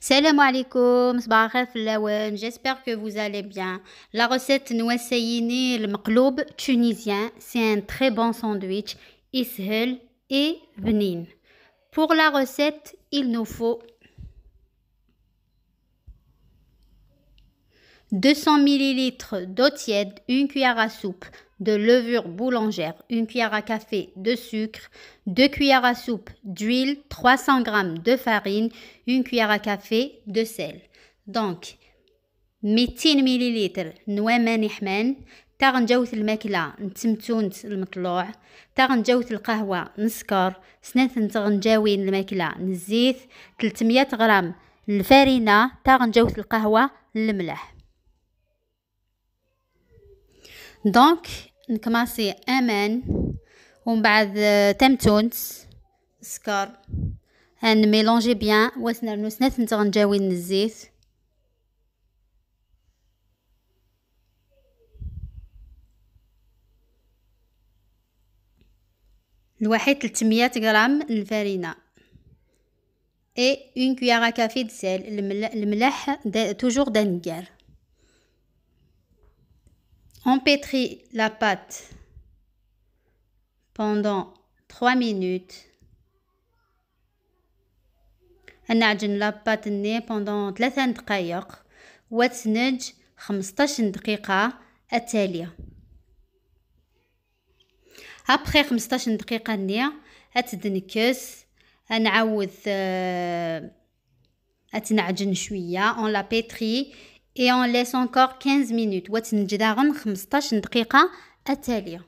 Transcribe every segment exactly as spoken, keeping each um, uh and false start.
السلام عليكم، صباح الخير فلاون. J'espère que vous allez bien. La recette n wass-ayini, المقلوب tunisien, c'est un très bon sandwich, يسهل et بنين. Pour la recette, il nous faut deux cents millilitres d'eau tiède, une cuillère à soupe de levure boulangère, une cuillère à café de sucre, deux cuillères à soupe d'huile, trois cents grammes de farine, une cuillère à café de sel. Donc, ميتين مليلتر n waman iḥman, taɣenǧawt n lmakla n temtunt lmeṭluɛ, taɣenǧawt n lqahwa n sskeṛ, snat n tɣenǧawin n lmakla n zzit, tlettmya ɣram n lfarina, taɣenǧawt n lqahwa n lemleḥ. Donc, نكماصي aman, ومن بعد, euh, tamtunt, sskeṛ, ad نميلونجي bien, وتنرنو snat n tɣenǧawin n zzit. الواحد تلتمية غرام الفرينة. Et une cuillère à café de sel, المل-، الملح د-، toujours d aneggar. On pétrit la pâte pendant trois minutes. نعجن la pâte ني pendant ثلاثة دقايق، وتنج خمسطاش دقيقة التالية. Après خمسطاش دقيقة ني، أتدنكس، أنعاود، آه، أتنعجن شوية، on la pétrit et on laisse encore quinze minutes، وتنج داغن خمسطاش دقيقة التالية.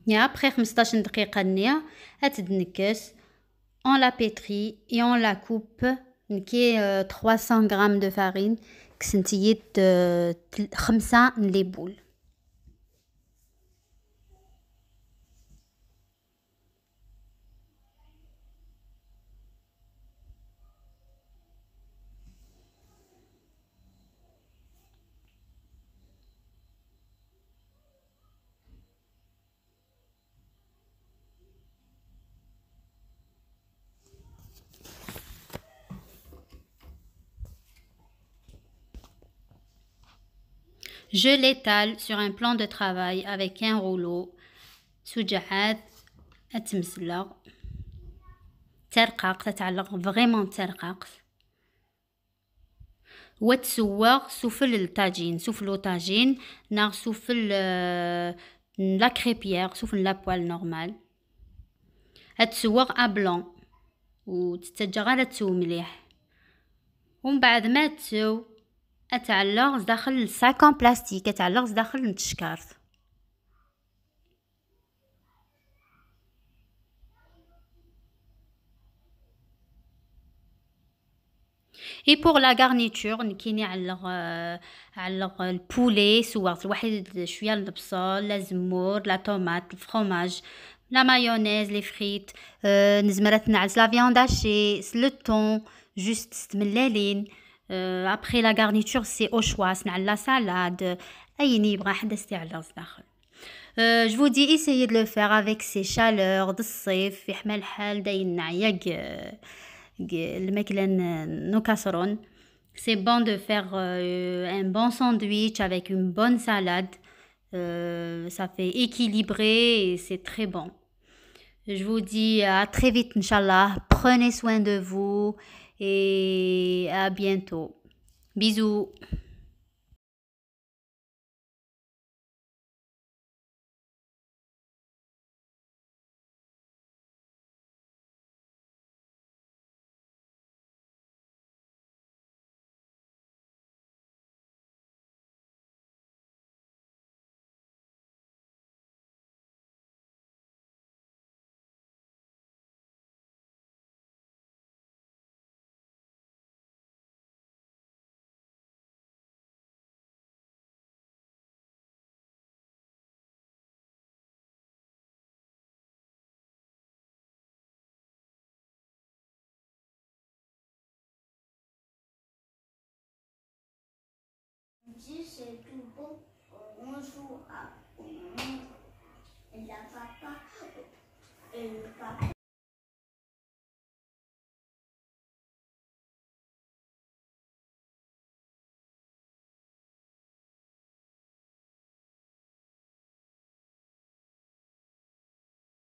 يا après خمسطاش دقيقة ني، أتدنكس، on la pétrit et on la coupe. نكي، آه، trois cents grammes de farine، كسنتيت، آه، تل-، خمسة من les boules. Je l'étale sur un plan de travail avec un rouleau. سجعات أتمسلغ. ترقاق، تتعلق vraiment ترقاق. وتسوغ سفل الطاجين، سفل الطاجين، ناغ سفل، آه، la crêpière، سفل la poêle normale. أتسوغ à blanc، وتتجا غير تسو مليح. ومن بعد ما تسو، أتعلق داخل الساكون بلاستيك، أتعلق داخل التشكارت. Et pour la garniture, نكيني علق، آه، علق البولي، سوغت الواحد شوية البصل، la زمور، la tomate، الفرomage، la mayonnaise، les frites، آه، نزمرت نعس la viande hachée، le thon، juste ستملالين. آه، après la garniture, c'est au choix، سنعل la salade، أين يبغى حد استعلغ داخل. Euh, je vous dis, essayez de le faire avec ces chaleurs د الصيف، يحمى الحال داين نعيا ق-، ق-، الماكلة ن-، نكسرون. C'est bon de faire, euh, un bon sandwich avec une bonne salade. Euh, ça fait équilibré et c'est très bon. Je vous dis à très vite, Inch'Allah. Prenez soin de vous et à bientôt. Bisous. Si, c'est tout bon. On joue à, on, la papa, et le papa,